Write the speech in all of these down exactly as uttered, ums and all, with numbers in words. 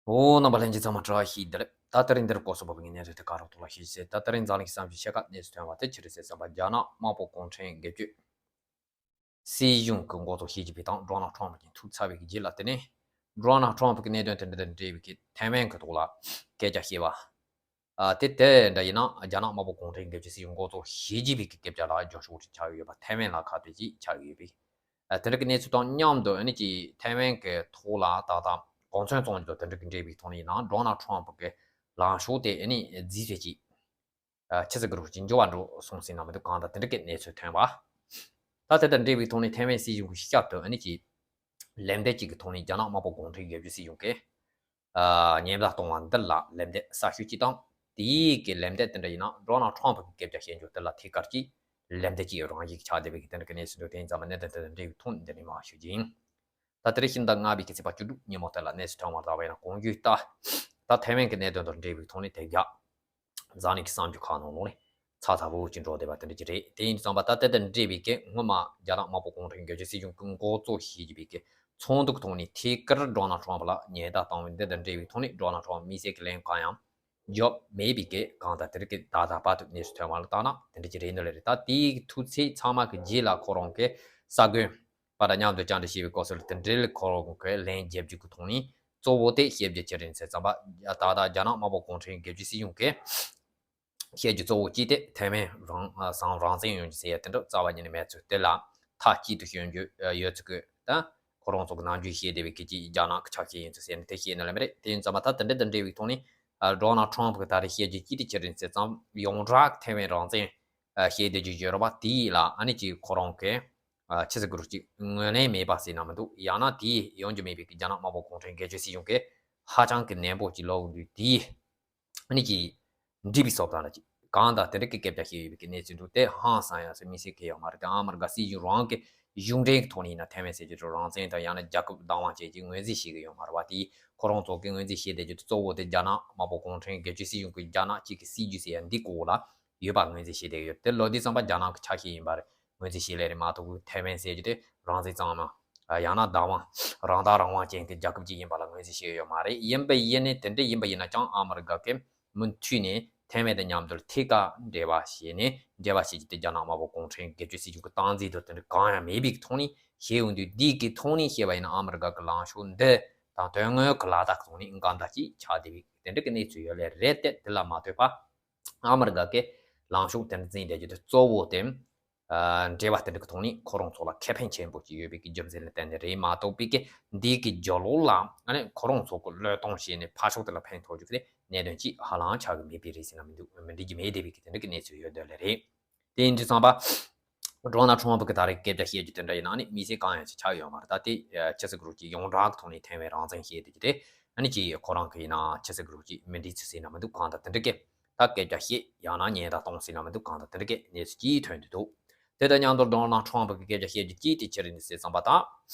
འོ། རྣམ་པ་ལྷན་རྒྱས་ཚང་མ་བཀྲ་ཤིས་བདེ་ལེགས། ད་དེ་རིང་འདིར་སྐོར་སོགས་པ་ངས་གནས་ཚུལ་དེ་ག་རོགས་ཐོག་ལ་ཤེས་ཟེར། ད་དེ་རིང་འཛམ་གླིང་གི་བསམ་ཤེས་ཆེ་ཁག་གནས་ཚུལ་ཐོན་པ་དེ་ཆི་རེད་ཟེར་བསམ་པ། རྒྱ་ནག་དམར་པོ་གུང་ཁྲན་སྒེར་གཅོད་སྲིད་གཞུང་གི་འགོ་གཙོ་ཞི་ཅིན་ཕིང་དང་ཌོ་ནལ་ཊམ་ཕི་གཉིས་ཐུག་ཚར་བའི་རྗེས་ལ། དེ་ནས་ཌོ་ནལ་ཊམ་ཕི་གི་གནད་དོན་དེ་འདྲ་དང་འབྲེལ་བའི་གི་ཐའེ་ཝན་གི་ཐོག་ལ་སྐད་ཆ་བཤད་པ། ཨ། དེ་དེ་འདྲ་ཡིན་ན་རྒྱ་ནག་དམར་པོ་གུང་ཁྲན་སྒེར་གཅོད་སྲིད་གཞུང་འགོ་གཙོ་ཞི་ཅིན་ཕིང་གི་སྐད་ཆ་ལ་རྒྱབ་སྐྱོར་ཆགས་ཡོད་པ། ཐའེ་ཝན་ལ་ཁ་གཏད་ཅིག་ཆགས་ཡོད་པས། ཨ། དེ་འདྲ་གི་གནས་ཚུལ་དང་མཉམ་དུ་ཨ་ནི་ཅིག་ཐའེ་ཝན་གི་ཐོག་ལ་ད་ལྟ་གོ་མཚོན་བཙོང་རྒྱུ་དང་དེ་འདྲ་གི་འབྲེལ་བའི་ཐོག་ནས་ཡིན་ན་ཌོ་ནལ་ཊམ་ཕི་གི་ལངས་ཕྱོགས་དེ་ཨ་ནི་རྫིས་སེ་ཅིག་ཨ། ཆི་ཟེར་གི་རེད། ཅིག་འགྱུར་བ་འགྲོ་སོང་ཟེར་ན་མི་འདུག། གང་ལྟར་དེ་འདྲ་གི་གནས་ཚུལ་ཐོན་པ། ད་དེ་དང་འབྲེལ་བའི་ཐོག་ནས་ཐའེ་ཝན་སྲིད་གཞུང་གི་ཞབས་ཏོག་ཨ་ནི་ཅིག་ལན་འདེབས་ཅིག་གི་ཐོག་ནས་རྒྱ་ནག་དམར་པོ་གུང་ཁྲན་སྒེར་གཅོད་སྲིད་གཞུང་གིས། ཨ། ཉེན་བརྡ་གཏོང་བ་འདི་ལ་ལན་འདེབས་གསར་ཤོས་ཅིག་དང་། དེའི་གི་ལན་འདེབས་དེ་འདྲ་ཡིན་ན་ཌོ་ནལ་ཊམ་ཕི་གི་སྐད་ཆ་བཤད་རྒྱུ་དེ་ལ་ཐད་ཀར་གྱི་ལན་འདེབས་ཀྱི་རང་བཞིན་ཆགས་བསྡད་པའི་གི་དེ་འདྲ་གི་གནས་ཚུལ་འདུག། དེ་ཡིན་ཙང་མ་གནད་དོན་དེ་དང་འབྲེལ་བའི་ཐོག་ནས་འདི་ནས་མར་ཞུ་རྒྱུ་ཡིན། ད་དེ་རིང་ཕྱི་ཟླ་ལྔ་པའི་གི་ཚེས་པ་བཅུ་དྲུག་ཉིན་མོ་དེ་ལ་གནས་ཚུལ་ཐོན་པར་བལྟས་པ་ཡིན་ན། གོང་ཞུས་ལྟར་ད་ཐའེ་ཝན་གི་གནད་དོན་དང་འབྲེལ་བའི་ཐོག་ནས་དེ་རྒྱ་འཛམ་གླིང་གི་གསར་འགྱུར་ཁག་ནང་ལོགས་ནས་ཚ་ཚ་འུར་འུར་ཅིག་འགྲོ་བསྡད་པ་དེ་འདྲ་ཅིག་རེད། དེ་ཡིན་དུས་ཙམ་པ་ད་དེ་དང་འབྲེལ་བའི་གི་སྔོན་མ་རྒྱ་ནག་དམར་པོ་གུང་ཁྲན་སྒེར་གཅོད་སྲིད་གཞུང་གི་འགོ་གཙོ་ཞི་ཅིན་ཕིང་གི་ཚོགས་འདུ་གི་ཐོག་ནས་ཐད་ཀར་ཌོ་ནལ་ཊམ་ཕི་ལ་ཉེན་བརྡ་བཏང་བའི་འདི་དང་འབྲེལ་བའི་ཐོག་ནས་ཌོ་ནལ་ཊམ་ཕི་དམིགས་བསལ་གྱི་ལན་གང་ཡང་རྒྱབ་མེད་པའི་གི། གང་ལྟར་དེ་རིང་གི་ད་ལྟ་བར་དུ་གནས་ཚུལ་ཐོན་པ་ལ་བལྟས་ན་དེ་འདྲ་ཅིག་རེད་འདོད་ལེ་རེད། ད་དེའི་ཐུག་ཚེ་ཚང་མ་གི་རྗེས་ལ་ཁོ་རང་གི་གསར་འགོད་པ་དང་མཉམ་དུ་བཅར་འདྲི་བྱས་པའི་སྐབས་སུ་ལ་དེ་འདྲའི་ཁོ་རང་གི་ལན་རྒྱབ་རྒྱུ་གི་ཐོག་ནས་གཙོ་བོ་དེ་བཤད་རྒྱུ་ཅི་རེད་ཟེར་ཙམ་པ། ད་ལྟ་རྒྱ་ནག་དམར་པོ་གུང་ཁྲན་སྒེར་གཅོད་སྲིད་གཞུང་གིས་བཤད་རྒྱུ་གཙོ་བོ་གཅིག་དེ་ཐའེ་ཝན་རང་སང་རང་བཙན་ཡོང་རྒྱུ་ཟེར་ཡ་དེ་འདྲ་རྩ་བ་ཉིད་ནས་མེད་ཚུལ། དེ་ལ་མཐའ་གཅིག་ཏུ་སྐྱོན་རྒྱུ་ཡོད་ཚུལ་གྱི། ད་ཁོ་རང་ཚོ་གི་ནམ་རྒྱུན་བཤད་བསྡད་པའི་སྐད་ཆ་རྒྱ་ནག་གི་ཆ་ཤས་ཡིན་ཚུལ་ཟེར་ནས་དེ་བཤད་ནི་ལ་མི་རེད། དེ་ཡིན་ཙམ་པ་ད་དེ་འདྲ་དང་འབྲེལ་བའི་ཐོག་ནས་ཨ། ཌོ་ནལ་ཊམ་ཕི་གིས་ད་རེས་བཤད་རྒྱུ་གཅིག་དེ་ཅི་རེད་ཟེར་ཙམ། ཡོངས་གྲགས་ཐའེ་ཝན་རང་བཙན་ཨ། བཤད་བསྡད་རྒྱུ་ཡོད་རེད་པ། དེ་ལ་ཨ་ནི་ཅིག་ཁོ་རང་གིས་ཨ། ཆི་ཟེར་དགོས་རེད། ཅིག་ངོས་ལེན་མེད་པ་ཟེར་ན་མི་འདུག། ཡང་ན་དེ་ཡོང་རྒྱུ་མེད་པའི་རྒྱ་ནག་དམར་པོ་གུང་ཁྲན་སྒེར་གཅོད་སྲིད་གཞུང་གིས་ཧ་ཅང་གི་ནན་པོ་ཅིག་ལབ་དུས། དེ་ཨ་ནི་ཅིག་འགྲིག་པའི་བཟོ་ལྟ་ལ་ཅིག་གང་ལྟར་དེ་འདྲ་གི་སྐད་ཆ་བཤད་ཡོད་པའི་གི་གནས་ཚུལ་འདུག། དེ་ཧང་སང་ཡ་ཟེར་མི་སྲིད་གི་ཡོད་མ་རེད། དེ་ཨ་མི་རི་ཀ་སྲིད་གཞུང་རང་གི་གཞུང་འབྲེལ་གི་ཐོག་ནས་ཡིན་ན་ཐའེ་ཝན་ཟེར་རྒྱུ་དེ་རང་བཙན་དང་ཡང་ན་རྒྱལ་ཁབ་བདག་དབང་བཅས་ཀྱི་ངོས་འཛིན་བྱེད་གི་ཡོད་མ་རེད་པ། དེ་ཁོ་རང་ཚོ་གི་ངོས་འཛིན་བྱེད་བསྡད་རྒྱུ་དེ་གཙོ་བོ་དེ་རྒྱ་ནག་དམར་པོ་གུང་ཁྲན་སྒེར་གཅོད་སྲིད་གཞུང་གི་རྒྱ་ནག་གཅིག་གི་སྲིད་ཇུས་ཟེར་ཡ་འདི་སྐོར་ལ་ཡོད་པ་ངོས་འཛིན་བྱེད་བསྡད་ཡོད། དེ་ལབ་དུས་ཙམ་པ་རྒྱ་ནག་གི་ཆ་ཤས་ཡིན་པ་རེད། ངོས་འཛིན་བྱེད་ལེ་རེད་མ་གཏོགས་ཐའེ་ཝན་ཟེར་རྒྱུ་དེ་རང་བཙན་གཙང་མ། ཡང་ན་བདག་དབང་། རང་བདག་རང་དབང་ཅན་གྱི་རྒྱལ་ཁབ་ཅིག་ཡིན་པ་ལ་ངོས་འཛིན་བྱེད་ཡོད་མ་རེད། ཡིན་པ་ཡིན་ནའི་དེ་འདྲ་ཡིན་པ་ཡིན་ན་ཀྱང་ཨ་མི་རི་ཀ་གིས་མུ་མཐུད་ནས་ཐའེ་ཝན་དང་མཉམ་དུ་ཐད་ཀར་འབྲེལ་བ་བྱས་ནས་འབྲེལ་བ་བྱེད་རྒྱུ་དེ་རྒྱ་ནག་དམར་པོ་གུང་ཁྲན་སྒེར་གཅོད་སྲིད་གཞུང་གི་སྟངས་འཛིན་དང་དེ་འདྲ་གང་ཡང་མེད་པའི་ཐོག་ནས་བྱས་ཡོང་དུས། འདི་གི་ཐོག་ནས་བཤད་པ་ཡིན་ན་ཨ་མི་རི་ཀ་གི་ལངས་ཕྱོགས་འདི་དང་དོན་དངོས་ཀྱི་ལ་དྭགས་ཐོག་ནས་འགལ་ཟླ་ཅིག་ཆགས་བསྡད་པའི་དེ་འདྲ་གི་གནས་ཚུལ་ཡོད་ལེ་རེད། དེ་དེ་ལ་མ་ལྟོས་པ་ཨ་མི་རི་ཀ་གི་ལངས་ཕྱོགས་དེ་འདྲ་འཛིན་བསྡད་རྒྱུ་དེ་གཙོ་བོ་དེ། ཨ། འབྲེལ་བ་དེ་འདྲ་གི་ཐོག་ནས་ཁོ་རང་ཚོ་ལ་ཁེ་ཕན་ཆེན་པོ་ཅིག་ཡོད་པའི་གི་རྒྱུ་མཚན་ལ་བརྟེན་ནས་རེད་མ་གཏོགས་པའི་གི་འདི་གི་རྒྱབ་ལོགས་ལ་ཨ་ནི་ཁོ་རང་ཚོ་གི་བློས་གཏོང་བྱས་ནས་ཕར་ཕྱོགས་དེ་ལ་ཕན་ཐོགས་རྒྱུ་གི་གནད་དོན་ཅིག་ཧ་ལམ་ཆགས་གི་མེད་པའི་རེད་ཟེར་ན་མི་འདུག། མི་འགྲིག་གི་མེད་བསྡད་པའི་གི་དེ་འདྲ་གི་གནས་ཚུལ་ཡོད་འདོད་ལེ་རེད། དེ་ཡིན་དུས་ཙམ་པ་ཌོ་ནལ་ཊམ་ཕི་གི་ད་རེས་སྐད་ཆ་བཤད་རྒྱུ་དེ་འདྲ་ཡིན་ན་ཨ་ནི་དམིགས་བསལ་གང་ཡང་ཅིག་ཆགས་ཡོད་མ་རེད། ད་དེ་ཆི་ཟེར་དགོས་རེད། ཅིག་ཡོངས་གྲགས་ཀྱི་ཐོག་ནས་ཐའེ་ཝན་རང་བཙན་བཤད་བསྡད་རྒྱུ་དེ་ཨ་ནི་ཅིག་ཁོ་རང་གི་ཡིན་ན་ཆི་ཟེར་དགོས་རེད། ཅིག་མི་འགྲིག་ཚུལ་ཟེར་ན་མི་འདུག། གང་ལྟར་དེ་འདྲ་གི་ད་སྐད་ཆ་བཤད་ཡང་ན་ཉེན་བརྡ་གཏོང་ཟེར་ན་མི་འདུག། གང་ལྟར་དེ་འདྲ་གི་གནས་ཚུལ་ཅིག་ཐོན་གྱི་འདུག། དེ་དང་མཉམ་དུ་ཌོ་ནལ་ཊམ་ཕི་གི་སྐད་ཆ་བཤད་རྒྱུ་གཅིག་དེ་ཅི་རེད་ཟེར་བསམ་པ་དང་།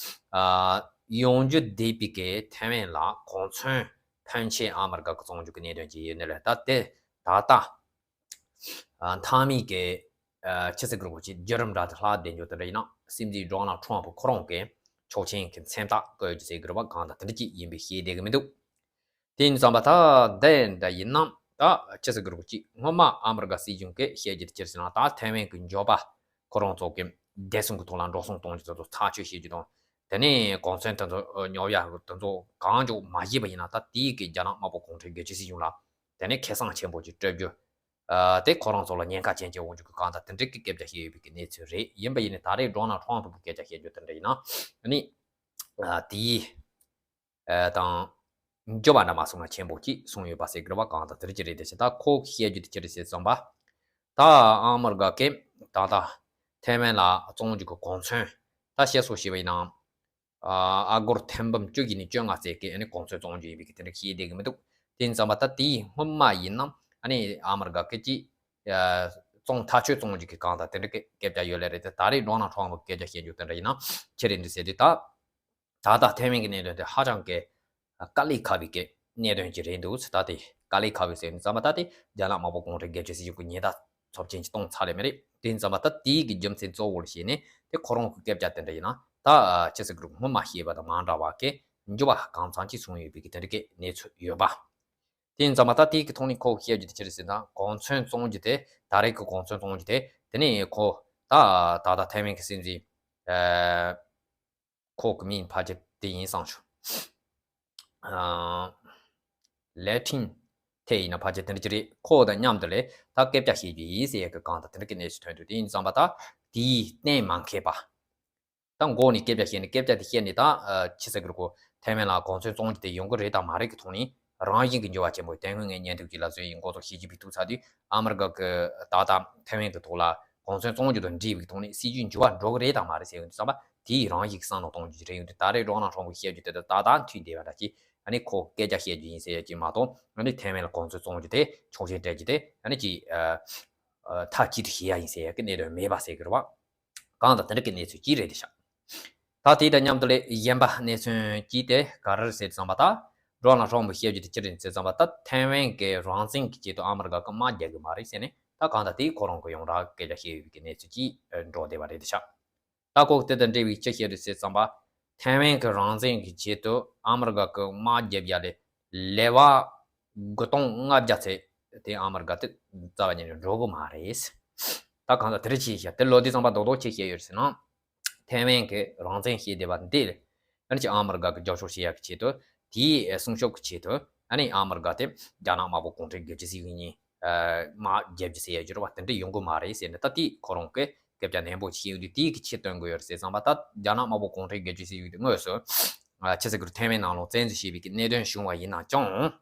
ཨ། ཡོང་རྒྱུ་བསྡད་པའི་གི་ཐའེ་ཝན་ལ་གོ་མཚོན་ཕོན་ཆེ་ཨ་མི་རི་ཀ་གི་བཙོང་རྒྱུ་གི་གནད་དོན་ཅིག་ཡོད་ནི་ལས། ད་དེ་ད་ལྟ། ཨ། མཐའ་མའི་གི། ཨ། ཆི་ཟེར་དགོས་རེད། ཅིག་བརྒྱུད་རིམ་འདྲ་དེ་ལྷག་བསྡད་རྒྱུ་དེ་འདྲ་ཡིན་ན་སྲིད་འཛིན་ཌོ་ནལ་ཊམ་ཕི་ཁོ་རང་གི་ཆོག་མཆན་གི་མཚན་རྟགས་བཀོད་རྒྱུ་ཟེར་དགོས་རེད་པ། གང་ལྟར་དེ་འདྲ་ཅིག་ཡིན་པའི་ཤེས་བསྡད་གི་མི་འདུག། དེ་ཡིན་ཙམ་པ་ད་དེ་འདྲ་ཡིན་ནམ། ད་ཆི་ཟེར་དགོས་རེད། ཅིག་སྔོན་མ་ཨ་མི་རི་ཀ་སྲིད་གཞུང་གིས་བཤད་རྒྱུ་དེ་ཅི་རེད་ཟེར་ན། ད་ཐའེ་ཝན་གི་འགྱོད་པ་ཁོ་རང་ཚོ་གི་བདེ་སྲུང་གི་ཐོག་ལ་འགྲོ་སོང་གཏོང་རྒྱུ་དེ་ཚོ་ཐག་གཅོད་བྱེད་རྒྱུ་དང་། དེ་ནས་གོ་མཚོན་དེ་ཚོ་ཉོ་ཡག་དེ་ཚོ་གང་མགྱོགས་མ་བྱས་པ་ཡིན་ན། ད་དེའི་གི་རྒྱ་ནག་དམར་པོ་གུང་ཁྲན་སྒེར་གཅོད་སྲིད་གཞུང་ལ་དེ་ནས་ཁེ་བཟང་ཆེན་པོ་ཅིག་སྤྲོད་རྒྱུ། ཨ། དེ་ཁོ་རང་ཚོ་ལ་ཉེན་ཁ་ཅན་ཅིག་འོང་རྒྱུ་གི་གང་ལྟར་དེ་འདྲ་གི་སྐད་ཆ་བཤད་ཡོད་པའི་གི་གནས་ཚུལ་རེད། ཡིན་པ་ཡིན་ནའི་ད་རེས་ཌོ་ནལ་ཊམ་ཕི་གི་སྐད་ཆ་བཤད་རྒྱུ་དེ་འདྲ་ཡིན་ན་ཨ་ནི། ཨ། དེའི། ཨ། དང་འགྱོད་པ་འདྲ་མ་སོང་ན་ཆེན་པོ་ཅིག་སོང་ཡོད་པ་ཟེར་དགོས་རེད་པ། གང་ལྟར་དེ་འདྲ་ཅིག་རེད། དེ་བྱས་ད་ཁོ་གིས་བཤད་རྒྱུ་དེ་ཅི་རེད་ཟེར་བསམ་པ། ད་ཨ་མི་རི་ཀ་གིས་ད་ལྟ་ཐའེ་ཝན་ལ་བཙོང་རྒྱུ་གི་གོ་མཚོན། ད་བཤད་སྲོལ་བྱས་པ་ཡིན་ན། ཨ། ཨ་སྒོར་ཐེར་འབུམ་བཅུ་བཞི་ནས་བཅོ་ལྔ་ཙམ་གི་ཨ་ནི་གོ་མཚོན་བཙོང་རྒྱུ་ཡིན་པའི་གི་དེ་འདྲ་བཤད་བསྡད་གི་མི་འདུག། དེ་ཡིན་ཙམ་པ་ད་དེའི་སྔོན་མ་ཡིན་ན་ཨ་ནི་ཨ་མི་རི་ཀ་གིས་ཅིག། ཨ། བཙོང་ཐག་ཆོད་བཙོང་རྒྱུ་གི་གང་ལྟར་དེ་འདྲ་གི་སྐད་ཆ་ཡོད་ལེ་རེད། དེ་ད་རེས་ཌོ་ནལ་ཊམ་ཕི་གི་སྐད་ཆ་བཤད་རྒྱུ་དེ་འདྲ་ཡིན་ན་ཅི་རེད་འདྲི་ཟེར་དུས། ད་ད་ལྟ་ཐའེ་ཝན་གི་གནད་དོན་དེ་ཧ་ཅང་གི་དཀའ་ལས་ཁག་པའི་གི་གནད་དོན་ཅིག་རེད་འདུག་ཟེར། ད་དེ་དཀའ་ལས་ཁག་པའི་ཟེར་ནས་བསམ་པ། ད་དེ་རྒྱ་ནག་དམར་པོ་གུང་ཁྲན་སྒེར་གཅོད་སྲིད་གཞུང་གི་ཉེན་བརྡ་ཚབས་ཆེན་ཅིག་གཏོང་ཚར་ལེ་མེད་རེད། དེ་ཡིན་ཙམ་པ་ད་དེའི་གི་རྒྱུ་མཚན་གཙོ་བོར་བྱས་ནས་དེ་ཁོ་རང་གི་སྐད་ཆ་དེ་འདྲ་ཡིན་ན། ད་ཆི་ཟེར་དགོས་རེད། སྔོན་མ་བཤད་པ་དང་མ་འདྲ་བ་གི་ འགྱུར་བ་གང་འཚམ་ཅིག་སོང་ཡོད་པའི་གི་དེ་འདྲ་གི་གནས་ཚུལ་ཡོད་པ། དེ་ཡིན་ཙང་མ་ད་དེའི་གི་ཐོག་ནས་ཁོ་བཤད་རྒྱུ་དེ་ཅི་རེད་ཟེར་ན། གོ་མཚོན་བཙོང་རྒྱུ་དེ། ད་རེས་ཀྱི་གོ་མཚོན་བཙོང་རྒྱུ་དེ། དེ་ནས་ཁོ་ད་ད་ད་ཐའེ་ཝན་གྱི་སྲིད་འཛིན། ཨ། ཁོ་གི་མིང་ཕལ་ཆེར་དེ་ཡིན་བསམ་བྱུང་། ཨ། ལེ་ཁྲིན་ཐེ་ཡིན་ན་ཕལ་ཆེར་དེ་འདྲ་ཅིག་རེད། ཁོ་དང་མཉམ་དུ་ལས་ད་སྐད་ཆ་བཤད་རྒྱུ་ཡིན་ཟེར་ཡག་གི་གང་ད་དེ་འདྲ་གི་གནས་ཚུལ་ཐོན་འདུག་དེ་ཡིན་ཙང་མ་ད་དེའི་གཏན་མ་འཁེལ་པ། ད་མགོ་ནས་སྐད་ཆ་བཤད་ནས། སྐད་ཆ་དེ་བཤད་ནས་ད་ཨ་ཆི་ཟེར་གི་རེད། ཁོ་ཐའེ་ཝན་ལ་གོ་མཚོན་བཙོང་རྒྱུ་དེ་ཡོང་གི་རེད་དང་མ་རེད་ཀྱི་ཐོག་ནས་རང་བཞིན་གྱི་འགྱུར་བ་ཆེན་པོ། དེ་སྔོན་ངས་བརྙན་ཐུང་གཅིག་ལ་བཟོས་ཡིན། འགོ་ཐོག་ཞི་ཅིན་ཕིང་ཐུག་ཚར་དུས་ཨ་མི་རི་ཀ་གི་ད་ལྟ་ཐའེ་ཝན་གྱི་ཐོག་ལ་གོ་མཚོན་བཙོང་རྒྱུ་དང་འབྲེལ་བའི་ཐོག་ནས་སྲིད་ཇུས་འགྱུར་བ་འགྲོ་གི་རེད་དང་མ་རེད་ཟེར་ཡོང་དུས་ཙམ་པ། དེའི་རང་བཞིན་གྱི་བསམ་བློ་གཏོང་རྒྱུ་རེད་ཡོང་དུས། ད་རེས་ཌོ་ནལ་ཊམ་ཕི་བཤད་རྒྱུ་དེ་དང་ད་ལྟ་མཐུན་བསྡད་པ་འདྲ་ཅིག་ཨ་ནི་ཁོ་སྐད་ཆ་བཤད་རྒྱུ་ཡིན་ཟེར་ཡག་ཅིག་མ་གཏོགས། ཨ་ནི་ཐའེ་ཝན་ལ་གོ་མཚོན་བཙོང་རྒྱུ་དེ་ཆོག་མཆན་སྤྲད་རྒྱུ་དེ་ཨ་ནི་ཅིག་ཨ་ཨ་མཐའ་གཅིག་ཏུ་བྱེད་ཡག་ཡིན་ཟེར་ཡག་གི་གནད་དོན་མེད་པ་ཟེར་གི་རེད་བ། གང་དང་དེ་འདྲ་གི་གནས་ཚུལ་གཅིག་རེད་དེ་ཤག་ད་དེ་དང་མཉམ་དུ་ལས་གཞན་པ་གནས་ཚུལ་གཅིག་དེ་ག་རེ་རེད་ཟེར་ཙམ་པ། ད་ཌོ་ནལ་ཊམ་ཕི་བཤད་རྒྱུ་དེ་ཅི་རེད་ཟེར་ཙམ་པ། ད་ཐའེ་ཝན་གྱི་རང་བཙན་གྱི་ཆེད་དུ་ཨ་མི་རི་ཀ་གི་དམག་རྒྱག་གི་མ་རེད་ཟེར་ནས། ད་གང་ལྟར་དེ་ཁོ་རང་གི་ཡོངས་གྲགས་སྐད་ཆ་བཤད་ཡོད་པའི་གནས་ཚུལ་གཅིག་འགྲོ་བསྡད་པ་རེད་དེ་ཤག་ད་ཁོ་དེ་དང་འབྲེལ་བའི་ཅི་བཤད་རེད་ཟེར་ཙམ་པ། ཐའེ་ཝན་གྱི་རང་བཙན་གྱི་ཆེད་དུ་ཨ་མི་རི་ཀ་གི་དམག་རྒྱབ་ཡ་ལས་ལེ་བ་དགུ་སྟོང་ལྔ་བརྒྱ་ཚད་དེ་ཨ་མི་རི་ཀ་དེ་རྩ་བ་ཉིད་ནས་འགྲོ་གི་མ་རེད། ད་གང་ལྟར་དེ་རེད་ཅེས་བཤད། དེ་ལོ་དུས་ཙམ་པ་རྡོག་རྡོག་ཅིག་བཤད་ཡོད་ཟེར་ན། ཐའེ་ཝན་གྱི་རང་བཙན་ཞེས་བསྡད་པ་འདི་ཡང་ཅིག་ཨ་མི་རི་ཀ་གི་རྒྱབ་སྐྱོར་བྱེད་ཡག་གི་ཆེད་དུ། དེའི་སྲུང་སྐྱོབ་ཀྱི་ཆེད་དུ་ཨ་ནི་ཨ་མི་རི་ཀ་དེ་རྒྱ་ནག་དམར་པོ་གུང་ཁྲན་སྒེར་གྱི་སྲིད་གཞུང་གཉིས་དམག་རྒྱབ་རྒྱུ་ཟེར་ཡག་ཅིག་རེད་བ། དེ་འདྲ་ཡོང་གི་མ་རེད་ཟེར་ནས། ད་དེ་ཁོ་རང་གི་སྐད་ཆ་ནན་པོ་ཅིག་ཡོད་དུས། དེའི་གི་ཆེད་དོན་གི་ཡོད་རེད་ཟེར་ཙམ་པ། ད་རྒྱ་ནག་དམར་པོ་གུང་ཁྲན་སྒེར་གྱི་སྲིད་གཞུང་དེ་དངོས་སུ་ཆི་ཟེར་གི་རེད། ཐའེ་ཝན་ནང་ལོགས་བཙན་འཛུལ་བྱས་པའི་གི་གནད་དོན་བྱུང་བ་ཡིན་ན་ཀྱང་།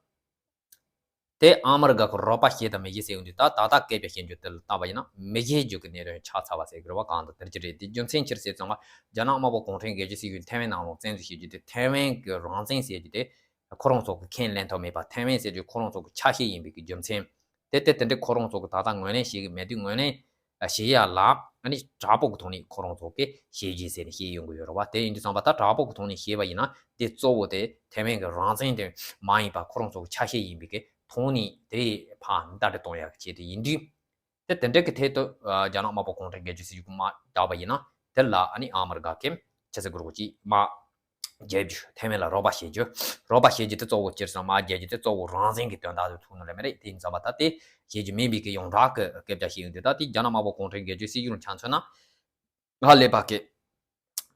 དེ་ཨ་མི་རི་ཀ་གི་རོགས་པ་བྱེད་དང་མི་བྱེད་ཟེར་ཡོང་དུས། ད་ད་ལྟ་སྐད་ཆ་བཤད་རྒྱུ་དེ་ལ་བལྟས་པ་ཡིན་ན་མི་བྱེད་རྒྱུ་གི་གནད་དོན་ཆགས་ཚར་བ་ཟེར་གི་རེད་བ། གང་ལྟར་དེ་འདྲ་ཅིག་རེད། དེ་རྒྱུ་མཚན་ཅི་རེད་ཟེར་ཙམ་པ། རྒྱ་ནག་དམར་པོ་གུང་ཁྲན་སྒེར་གྱི་སྲིད་གཞུང་ཐའེ་ཝན་ནང་ལོགས་བཙན་འཛུལ་བྱེད་རྒྱུ་དེ། ཐའེ་ཝན་གྱི་རང་བཙན་ཟེར་རྒྱུ་དེ་ཁོ་རང་ཚོ་གི་ཁས་ལེན་ཐུབ་མེད་པ། ཐའེ་ཝན་ཟེར་རྒྱུ་ཁོ་རང་ཚོ་གི་ཆ་ཤས་ཡིན་པའི་གི་རྒྱུ་མཚན་དེ། དེ་དེ་འདྲ་ཁོ་རང་ཚོ་གི་ད་ལྟ་ངོས་ལེན་བྱེད་གི་མེད་དུས། ངོས་ལེན་བྱེད་ཡ་ལ་ཨ་ནི་དྲག་པོ་གི་ཐོག་ནས་ཁོ་རང་ཚོ་གི་བྱས་རྗེས་ཟེར་ནས་བཤད་ཡོང་གི་ཡོད་རེད་བ། དེ་ཡིན་དུས་ཙམ་པ། ད་དྲག་པོ་གི་ཐོག་ནས་བཤད་པ་ཡིན་ན། དེ་གཙོ་བོ་དེ་ཐའེ་ཝན་གྱི་རང་བཙན་དེ་མ་ཡིན་པ། ཁོ་རང་ཚོ་གི་ཆ་ཤས་ཡིན་པའི་གི་ཐོག་ནས་དེ་ཕར་ལྟ་འདྲི་གཏོང་ཡག་གི་ཆེད་དུ་ཡིན་དུས། དེ་དེ་འདྲ་གི་ཐད་དུ་ཨ་རྒྱ་ནག་དམར་པོ་གུང་ཁྲན་སྒེར་གྱི་སྲིད་གཞུང་དམག་རྒྱག་པ་ཡིན་ན། དེ་ལ་ཨ་ནི་ཨ་མི་རི་ཀ་གིས་ཆི་ཟེར་གི་རེད། ཅིག་དམག་རྒྱག་རྒྱུ། ཐའེ་ཝན་ལ་རོགས་པ་བྱེད་རྒྱུ། རོགས་པ་བྱེད་རྒྱུ་དེ་གཙོ་བོ་ཅི་རེད་ཟེར་ན། དམག་རྒྱག་རྒྱུ་དེ་གཙོ་བོ་རང་བཙན་གྱི་དོན་དག་ཏུ་ཐུག་ནི་ལས་མ་རེད། དེ་ཡིན་ཙམ་པ་ད་དེ་བྱེད་རྒྱུ་མིན་པའི་གི་ཡོངས་གྲགས་ཀྱི་སྐད་ཆ་བཤད་ཡོང་དུས། ད་དེ་རྒྱ་ནག་དམར་པོ་གུང་ཁྲན་སྒེར་གྱི་སྲིད་གཞུང་ཆ་མཚོན་ན། ཧ་ལས་པ་གི་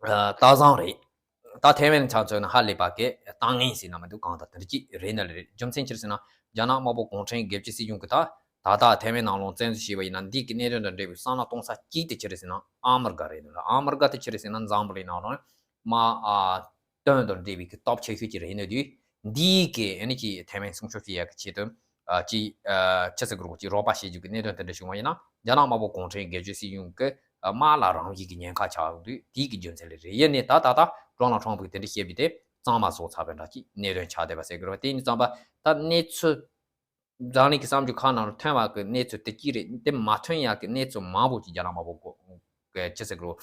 ཨ་ལྟ་བཟང་རེད། ད་ཐའེ་ཝན་ཆ་མཚོན་ན་ཧ་ལས་པ་གི་ལྟ་ངན་ཟེར་ན་མི་འདུག་གང་ལྟར་དེ་འདྲ་ཅིག་རེད་ནི་ལས་རེད། རྒྱུ་མཚན་ཅི་རེད་ཟེར་ན། རྒྱ་ནག་དམར་པོ་གུང་ཁྲན་སྒེར་གྱི་སྲིད་གཞུང་གིས་ད་ད་ལྟ་ཐའེ་ཝན་ནང་ལོགས་བཙན་འཛུལ་བྱས་པ་ཡིན་ན། འདི་གི་གནད་དོན་དང་འབྲེལ་བའི་བསམ་བློ་གཏོང་ས་གཅིག་དེ་ཅི་རེད་ཟེར་ན། ཨ་མི་རི་ཀ་རེད་ནི་ལ། ཨ་མི་རི་ཀ་དེ་ཅི་རེད་ཟེར་ན། འཛམ་བུ་གླིང་ནང་ལོགས་མ་ཨ་དོན་དང་འབྲེལ་བའི་གི་སྟོབས་ཆེ་ཤོས་ཅིག་རེད་ནི་དུས། འདི་གི་ཨ་ནི་ཅིག་ཐའེ་ཝན་སྲུང་སྐྱོབ་བྱེད་ཡག་གི་ཆེད་དུ་ཨ་ཅིག་ཨ་ཆི་ཟེར་གི་རེད། ཅིག་རོགས་པ་བྱེད་རྒྱུ་གི་གནད་དོན་དེ་འདྲ་བྱུང་བ་ཡིན་ན། རྒྱ་ནག་དམར་པོ་གུང་ཁྲན་སྒེར་གྱི་སྲིད་གཞུང་གི་དམག་ལ་རང་བཞིན་གྱི་ཉེན་ཁ་ཆགས་ཡོང་དུས། དེའི་གི་རྒྱུ་མཚན་ལས་རེད། ཡིན་ནའི་ད་ད་ལྟ་ཌོ་ནལ་ཊམ་ཕི་གིས་དེ་འདྲ་བཤད་པའི་དེ་གཙང་མ་བཟོ་ཚར་བའི་འདྲ་ཅིག་གནད་དོན་ཆགས་བསྡད་པ་ཟེར་གི་རེད་བ། དེ་ཡིན་ཙམ་པ་ད་གནས་ཚུལ་འཛམ་གླིང་གི་གསར་འགྱུར་ཁག་ནང་ལ་ཐོན་པ་གི་གནས་ཚུལ་དེ་གཅིག་རེད། དེ་མ་ཐོན་ཡག་གི་གནས་ཚུལ་མང་པོ་ཅིག་རྒྱ་ནག་དམར་པོ་གི་ཅི་ཟེར་གི་རེད།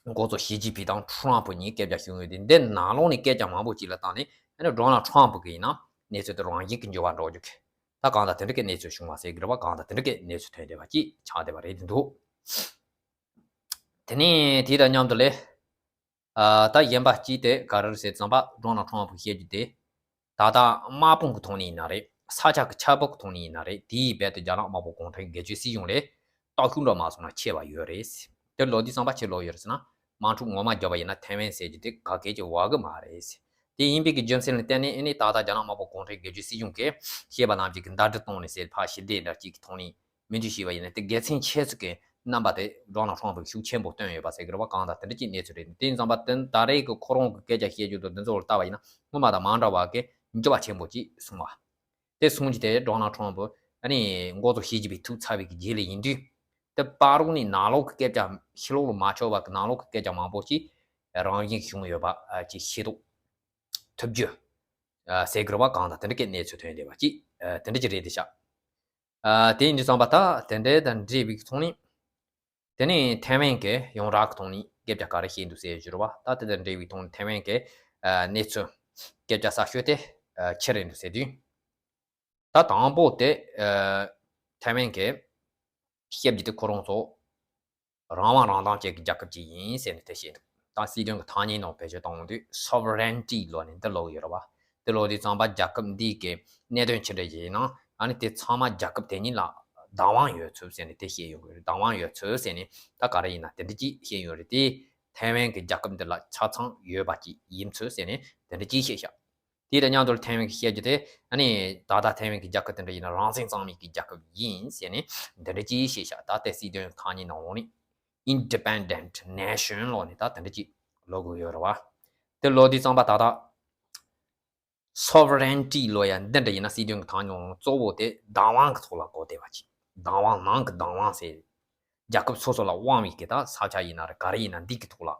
འགོ་གཙོ་ཞི་ཅིན་ཕིང་དང་ཊམ་ཕི་གཉིས་སྐད་ཆ་བྱུང་ཡོད་དེ། འདི་ནང་ལོགས་ནས་སྐད་ཆ་མང་པོ་ཅིག་ལ་བརྟེན་ནས་ཨ་ནི་ཌོ་ནལ་ཊམ་ཕི་གིས་ཡིན་ན་གནས་ཚུལ་དེ་རང་བཞིན་གྱི་འགྱུར་བ་འགྲོ་རྒྱུ་གི། ད་གང་ལྟར་དེ་འདྲ་གི་གནས་ཚུལ་བྱུང་བ་ཟེར་གི་རེད་བ། གང་ལྟར་དེ་འདྲ་གི་གནས་ཚུལ་ཐོན་བསྡད་པ་ཅིག་ཆགས་བསྡད་པ་རེད་འདུག་དེ་ནས་དེ་དང་མཉམ་དུ་ལས། ཨ་ད་གཞན་པ་གཅིག་དེ་ག་རེ་རེད་ཟེར་ཙམ་པ། ཌོ་ནལ་ཊམ་ཕི་བཤད་རྒྱུ་དེ། ད་ལྟ་དམག་དཔུང་གི་ཐོག་ནས་ཡིན་ན་རེད། ས་ཆ་གི་ཆབ་འབངས་གི་ཐོག་ནས་ཡིན་ན་རེད། དེའི་རྦད་དེ་རྒྱ་ནག་དམར་པོ་གུང་ཁྲན་སྒེར་གྱི་སྲིད་གཞུང་ལས་སྟོབས་ཤུགས་འདྲ་མ་སོང་ན་ཆེ་བ་ཡོད་རེད། དེ་ལོ་དུས་ཙམ་པ་ཆེ་ལོ་ཡོད་རེད་ཟེར་ན། དམག་འཁྲུག་ངོ་མ་བརྒྱབ་པ་ཡིན་ན་ཐའེ་ཝན་ཟེར་རྒྱུ་དེ་ག་གེ་ཅིག་བབས་གི་མ་རེད། དེ་ཡིན་པའི་གི་རྒྱུ་མཚན་ལ་བརྟེན་ནས་ཨ་ནི་ད་ལྟ་རྒྱ་ནག་དམར་པོ་གུང་ཁྲན་སྒེར་གྱི་སྲིད་གཞུང་གིས་བཤད་པ་ནང་བཞིན་གི་ཟླ་སྒྲིལ་བཏང་ནས་ཟེར། ཕར་ཞི་བདེ་འདྲ་གཅིག་གི་ཐོག་ནས་མི་འདུག་ཞེས་པ་ཡིན་ན། དེ་དགེ་མཚན་ཆེ་ཤོས་ཀྱི་རྣམ་པ་དེ་ཌོ་ནལ་ཊམ་ཕིས་ཤུགས་ཆེན་པོ་བཏོན་ཡོད་པ་ཟེར་གི་རེད་བ། གང་ལྟར་དེ་འདྲ་ཅིག་གནས་ཚུལ་རེད། དེ་ཡིན་ཙམ་པ་དེ་ད་རེས་ཀྱི་ཁོ་རང་གི་སྐད་ཆ་བཤད་རྒྱུ་དང་དེ་ཚོ་ལ་བལྟས་པ་ཡིན་ན། སྔོན་མ་དང་མ་འདྲ་བ་གི་འགྱུར་བ་ཆེན་པོ་ཅིག་སོང་བ། དེ་སོང་རྒྱུ་དེ་ཌོ་ནལ་ཊམ་ཕི་ཨ་ནི་འགོ་གཙོ་ཞི་ཅིན་ཕིང་ཐུག་ཚར་བའི་གི་རྗེས་ལ་ཡིན་དུས། དེ་བར་རུ་ནས་ནང་ལོགས་ཀྱི་སྐད་ཆ། ཕྱི་ལོགས་ལ་མ་ཆོག་པ་གི་ནང་ལོགས་ཀྱི་སྐད་ཆ་མང་པོ་ཅིག་རང་བཞིན་བྱུང་ཡོད་པ་ཅིག་ཤེས་རྟོགས་ཐུབ་རྒྱུ་ཟེར་གི་རེད་བ། གང་ལྟར་དེ་འདྲ་གི་གནས་ཚུལ་ཐོན་བསྡད་པ་ཅིག་དེ་འདྲ་ཅིག་རེད་དེ་ཤག་ཨ་དེ་ཡིན་དུས་ཙམ་པ་ད་དེ་འདྲ་དང་འབྲེལ་བའི་ཐོག་ནས། དེ་ནས་ཐའེ་ཝན་གྱི་ཡོངས་གྲགས་ཀྱི་ཐོག་ནས་སྐད་ཆ་ག་རེ་བཤད་འདུག་ཟེར་ཞུ་རོགས་པ། ད་དེ་དང་འབྲེལ་བའི་ཐོག་ནས་ཐའེ་ཝན་གྱི་ཨ་གནས་ཚུལ་སྐད་ཆ་གསར་ཤོས་དེ་ཨ་ཆི་རེད་འདུག་ཟེར་དུས། ད་དང་པོ་དེ་ཨ་ཐའེ་ཝན་གྱི་བཤད་རྒྱུ་དེ་ཁོ་རང་ཚོ་རང་དབང་རང་བདག་ཅན་གྱི་རྒྱལ་ཁབ་ཅིག་ཡིན་ཟེར་ནས་དེ་བཤད་འདུག་ད་སྲིད་དོན་གྱི་ཐ་སྙད་ནང་བེད་སྤྱོད་གཏོང་དུས་sovereignty་ལབ་ནས་འདི་ཀློག་གི་ཡོད་རེད་བ། འདི་ཀློག་དུས་ཙམ་པ་རྒྱལ་ཁབ་འདི་གི་གནད་དོན་ཆི་འདྲ་ཡིན་ན་ཨ་ནི་དེ་ཚང་མ་རྒྱལ་ཁབ་དེ་ཉིད་ལ་བདག་དབང་ཡོད་ཚུལ་ཟེར་ནས་དེ་བཤད་ཡོང་གི་རེད། བདག་དབང་ཡོད་ཚུལ་ཟེར་ནས་ད་ག་རེ་ཡིན་ན་དེ་འདྲ་ཅིག་བཤད་ཡོད་རེད། དེ་ཐའེ་ཝན་གྱི་རྒྱལ་ཁབ་འདི་ལ་ཆ་ཚང་ཡོད་པ་ཅིག་ཡིན་ཚུལ་ཟེར་ནས་དེ་འདྲ་ཅིག་བཤད་ཤག་དེ་དང་མཉམ་དུ་ཐའེ་ཝན་གྱིས་བཤད་རྒྱུ་དེ་ཨ་ནི་ད་ལྟ་ཐའེ་ཝན་གྱི་རྒྱལ་ཁབ་དེ་འདྲ་ཡིན་ན་རང་བཙན་གཙང་མའི་གི་རྒྱལ་ཁབ་ཡིན་ཟེར་ནས་འདི་འདྲ་ཅིག་བཤད་ཤག་ད་ལྟའི་སྲིད་དོན་ཐ་སྙད་ནང་ལོགས་ནས་independent nation་ལབ་ནས་ད་དེ་འདྲ་ཅིག་ཀློག་གི་ཡོད་རེད་བ། དེ་ཀློག་དུས་ཙམ་པ་ད་ལྟ་sovereignty་ལབ་ཡ་འདི་འདྲ་ཡིན་ན་སྲིད་དོན་གྱི་ཐ་སྙད་ནང་གཙོ་བོ་དེ་བདག་དབང་གི་ཐོག་ལ་གོ་བདེ་བ་ཅིག་བདག་དབང་ནང་གི་བདག་དབང་ཟེར། རྒྱལ་ཁབ་སོ་སོ་ལ་དབང་བའི་གི་ད་ས་ཆ་ཡིན་ན་རེད་ག་རེ་ཡིན་ན་འདི་གི་ཐོག་ལ།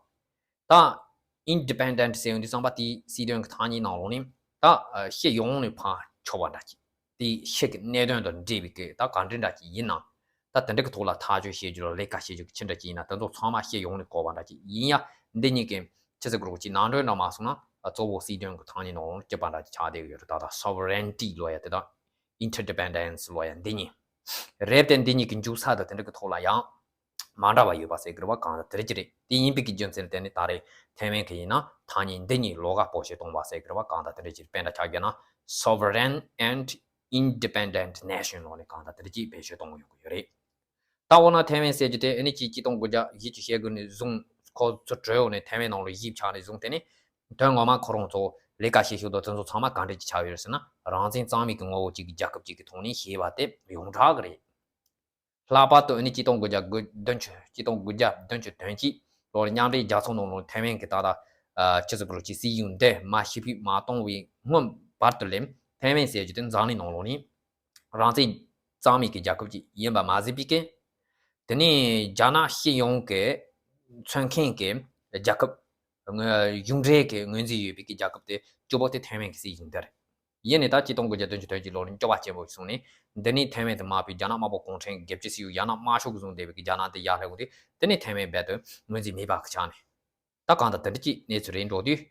ད་independent་ཟེར་ཡོང་དུས་ཙམ་པ་དེའི་སྲིད་དོན་གྱི་ཐ་སྙད་ནང་ལོགས་ནས་ད་ཕྱི་ཡོངས་ནས་ཕར་ཕྱོགས་པ་འདྲ་ཅིག་དེའི་ཕྱི་གི་གནད་དོན་དང་འབྲེལ་བའི་གི་ད་ག་འདྲ་འདྲ་ཅིག་ཡིན་ན། ད་དེ་འདྲ་གི་ཐོག་ལ་ཐག་གཅོད་བྱེད་རྒྱུ་ལ་ལས་ཀ་བྱེད་རྒྱུ་གི་ཅི་འདྲ་ཅིག་ཡིན་ན་དེ་ཚོ་ཚང་མ་ཕྱི་ཡོངས་ནས་གོ་བ་འདྲ་ཅིག་ཡིན་ཡ། འདི་གཉིས་ཀྱི་ཆི་ཟེར་དགོས་རེད་ཅིག་ནང་དོན་འདྲ་མ་སོང་ན་གཙོ་བོ་སྲིད་དོན་གྱི་ཐ་སྙད་ནང་ལོགས་ནས་སྐྱིད་པ་འདྲ་ཅིག་ཆགས་བསྡད་ཀྱི་ཡོད་རེད། ད་ལྟ་sovereignty་ལབ་ཡ་དེ་དང་independence་ལབ་ཡ་འདི་གཉིས་རེད་དེ། འདི་གཉིས་ཀྱི་འཇུག་ས་དང་དེ་འདྲ་གི་ཐོག་ལ་ཡང་མ་འདྲ་བ་ཡོད་པ་ཟེར་གི་རེད་བ། གང་ལྟར་དེ་འདྲ་ཅིག་རེད། དེ་ཡིན་པའི་གི་རྒྱུ་མཚན་དེ་ནི་ད་རེས་ཐའེ་ཝན་གི་ཡིན་ན་ཐ་སྙད་འདི་གཉིས་ལོགས་ཀ་སྤོ་བཤད་གཏོང་བ་ཟེར་གི་རེད་བ། གང་ལྟར་དེ་འདྲ་ཅིག་དཔེ་འདྲ་ཆགས་བསྡད་ན་sovereign and independent nation་ལབ་ནས་གང་ལྟར་དེ་འདྲ་ཅིག་བེད་སྤྱོད་གཏོང་གི་ཡོང་གི་ཡོད་རེད། ད་འོ་ན་ཐའེ་ཝན་ཟེར་རྒྱུ་དེ་ཨ་ནི་ཅིག་གཅིག་སྟོང་དགུ་བརྒྱ་བཞི་བཅུ་ཞེ་དགུ་ནས་བཟུང་ཁོ་ཚོ་གྲོས་འོག་ནས་ཐའེ་ཝན་ནང་ལ་ཡིབ་ཆགས་ནས་བཟུང་དེ་ནི་དོན་ངོ་མ་ཁོ་རང་ཚོ་ལས་ཀ་བྱེད་ཤུགས་དང་དེ་ཚོ་ཚང་མ་ག་འདྲ་ཅིག་ཆགས་ཡོད་རེད་ཟེར་ན་རང་བཙན་གཙང་མའི་གི་ངོ་བོ་གཅིག་གི་རྒྱལ་ཁབ་གཅིག་གི་ཐོག་ནས་བྱས་པ་དེ་ཡོངས་གྲགས་གི་རེད། ལྷག་པར་དུ་ཨ་ནི་གཅིག་སྟོང་དགུ་བརྒྱ་དགུ་བདུན་ཅུ་གཅིག་སྟོང་དགུ་བརྒྱ་བདུན་ཅུ་དོན་གཅིག་ལོར་མཉམ་འབྲེལ་རྒྱལ་ཚོགས་ནང་ལོགས་ཐའེ་ཝན་གྱི་ད་ལྟ་ཨ་ཆི་ཟེར་དགོས་རེད་ཅིག་སྲིད་གཞུང་འདི་མར་ཕྱིར་ཕུད་མ་གཏོང་བའི་སྔོན་བར་དུ་ལས་ཐའེ་ཝན་ཟེར་རྒྱུ་དེ་འཛམ་གླིང་ནང་ལོགས་ནས་རང་བཙན་གཙང་མའི་གི་རྒྱལ་ཁབ་ཅིག་ཡིན་པ་མ་ཟད་པའི་གི་དེ་ནས་རྒྱ་ནག་སྤྱི་ཡོངས་ཀྱི་མཚོན་མཁན་གྱི་རྒྱལ་ཁབ་གཞུང་འབྲེལ་གྱི་ངོས་འཛིན་ཡོད་པའི་གི་རྒྱལ་ཁབ་དེ་གཅིག་པོ་དེ་ཐའེ་ཝན་གྱི་སྲིད་གཞུང་དེ་རེད། ཡིན་ནའི་ད་གཅིག་སྟོང་དགུ་བརྒྱ་བདུན་ཅུ་དོན་གཅིག་ལོར་སྐྱོ་བ་སྐྱེ་བོ་གསུངས་ནས་འདི་ནི་ཐའེ་ཝན་དུ་དམག་པའི་རྒྱ་ནག་དམར་པོ་གུང་ཁྲན་སྒེར་གཅོད་སྲིད་གཞུང་རྒྱ་ནག་དམར་ཤོག་གི་བཟུང་བསྡད་པའི་གི་རྒྱ་ནག་དེ་ཡར་སླེབས་འོང་དུས་དེ་ནི་ཐའེ་ཝན་རྦད་དུ་ངོས་འཛིན་མེད་པ་གི་ཆགས་ནས་ད་གང་ལྟར་དེ་འདྲ་ཅིག་གནས་ཚུལ་རེད་འགྲོ་དུས།